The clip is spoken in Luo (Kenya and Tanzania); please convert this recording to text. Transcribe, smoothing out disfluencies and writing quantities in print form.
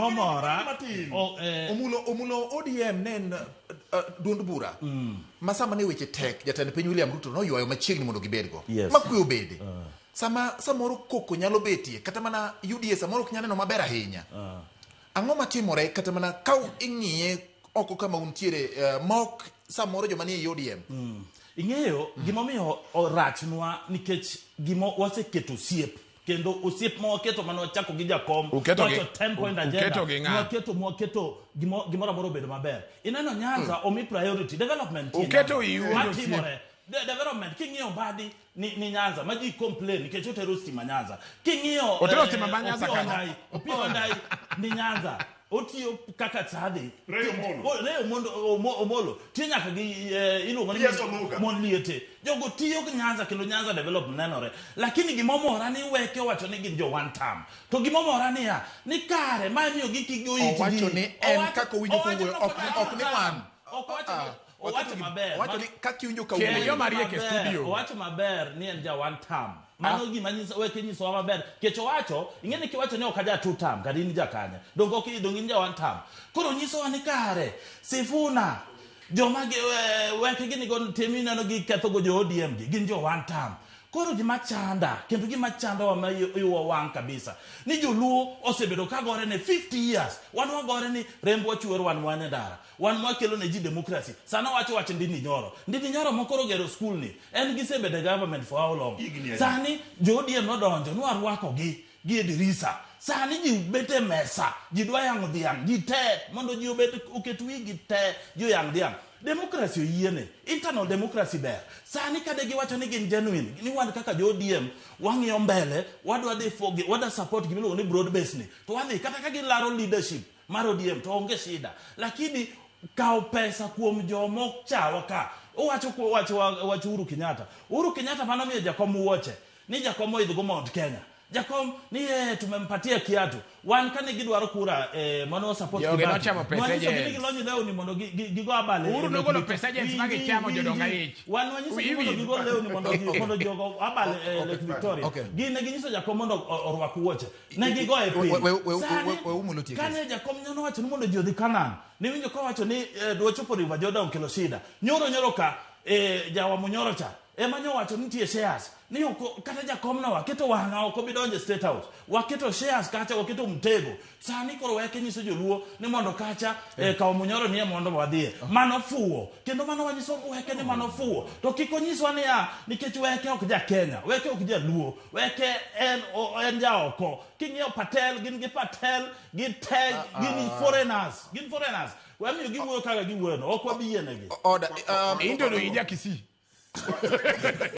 Gimomora Matin. Omulo omulo ODM ne en duond bura ma sama ne weche tek jatend piny William Ruto noywayo machiegni mondo gibedgo ma kwe obede. Sama samoro koko nyalo betie kata mana UDA samoro ok nyal neno maber ahinya. Ang'o matimore kata mana ka ing'iye oko kama untiere mok samoro joma nie ODM? Ing'eyo gimomiyo orachnwa nikech gima waseketo osiep kendo osiep ma waketo mane wachako gi jakom Uketo gi- wacho 10 point agenda uketo gi ng'a? mwaketo mwaketo gimoro amora obedo maber. Ineno Nyanza omi priority development nitie Uketo Nyanza. iu e osiep. Matimore. Development king'iyo Mbadi ni Nyanza ma ji complain nikech otero stima Nyanza. King'iyo Otero stima ma Nyanza Opiyo kanyo. Wandayi, Opiyo Wandayi ni Nyanza otiyo kaka chadi. Ray Omolo. Ray Omolo tiyo nyaka gi iluongo ni Yes, Oluga. mon liete. Jogo tiyo gi Nyanza kendo Nyanza develop nenore. Lakini gimomora ni weke owacho ni gin jo one term. To gimomora niya ni kare ma miyo gi kik go it Owacho ji. ni en kaka owinjo kowuoyo, ok ni wan. Ok owacho Ah, ni owacho maber. Owacho ni kaka iwinjo Kel kawuoyo. joma riek e Maber, studio. Owacho maber ni en ja one term. Mano gima nyiso weke nyisowa maber. Kech owacho, ing'e ni kiwacho ni ok aja two term, kata in ja kanye. Donge ok donge in ja one term. Koro nyisowa ni kare Sifuna joma gi, weke gini go tim ineno gi ketho go jo ODM gi gin jo one term. Koro gima chanda kendo gima chandowa ma iwa wang' kabisa ni joluo osebedo ka gore ne 50 years. Wan wagore ni rembwa chwer wan wan e ndara. Wan mwakelo ne ji democracy. Sana wacho wach Ndindi Nyoro. Ndindi Nyoro mokoro gero school ni. En gisebedo e government for how long? Higni adi? Sani jo ODM nodonjo nwarwako gi gi e dirisa. Sani ji bet e mesa, ji dwa yang'o dhiang', ji te mondo ji obed oket wigi te ji oyang' dhiang'. Democracy oyiene, internal democracy ber. Sani kade giwacho ni gin genuine, ni wan kaka jo ODM wang'iyo mbele, wadwa dhi for wadwa support gimiluongo ni broad base ni. To wadhi kata ka gilaro leadership mar ODM to onge shida. Lakini kawo pesa kuom jomo chawa ka owacho wacho wach Uhuru Kenyatta. Uhuru Kenyatta mano miyo jakom wuoche ni jakom oidho go Mount Kenya. Jakom ni tumempatia kiatu. Wan kane gidwaro kura mano support Jogi Kibaki. nochamo pesa Nwanyisogi ni agents. gilonyo lewni mondo gigo abal e Uhuru Lake nogolo Victoria. pesa agents ma gichamo jodong aich. Wan wanyisogi mondo Wiwi. gigo lewni mondo jogo abal e Lake Victoria. Gin ne ginyiso jakom mondo orwak wuoche. Ne gigo e piny. Sani, We umulo tieke. kane jakom nyono wacho ni mondo ji odhi Canaan, niwinjo kowacho ni dwa chopo River Jordan kelo shida. Nyoro nyoro ka jawa Munyoro cha ema nyowacho ni nitie shares ni oko, kata jakom no waketo wang'a ok obi donjo e State House. Waketo shares kacha, waketo mtego. Sani koro weke nyiso joluo ni mondo kacha kawo Munyoro nie mondo wadhiye. Mano fuwo. Kendo mano wanyiso weke ni mano fuwo. To kik onyiswa niya nikech weke ok ja Kenya, weke ok jaluo, weke en ja oko. King'iyo Patel, gin gi Patel, gi te, gin foreigners, gin foreigners. Wamiyo giwuoyo kaka giwuoyo no, ok wabi yienegi. Order, Into no ija Kisii.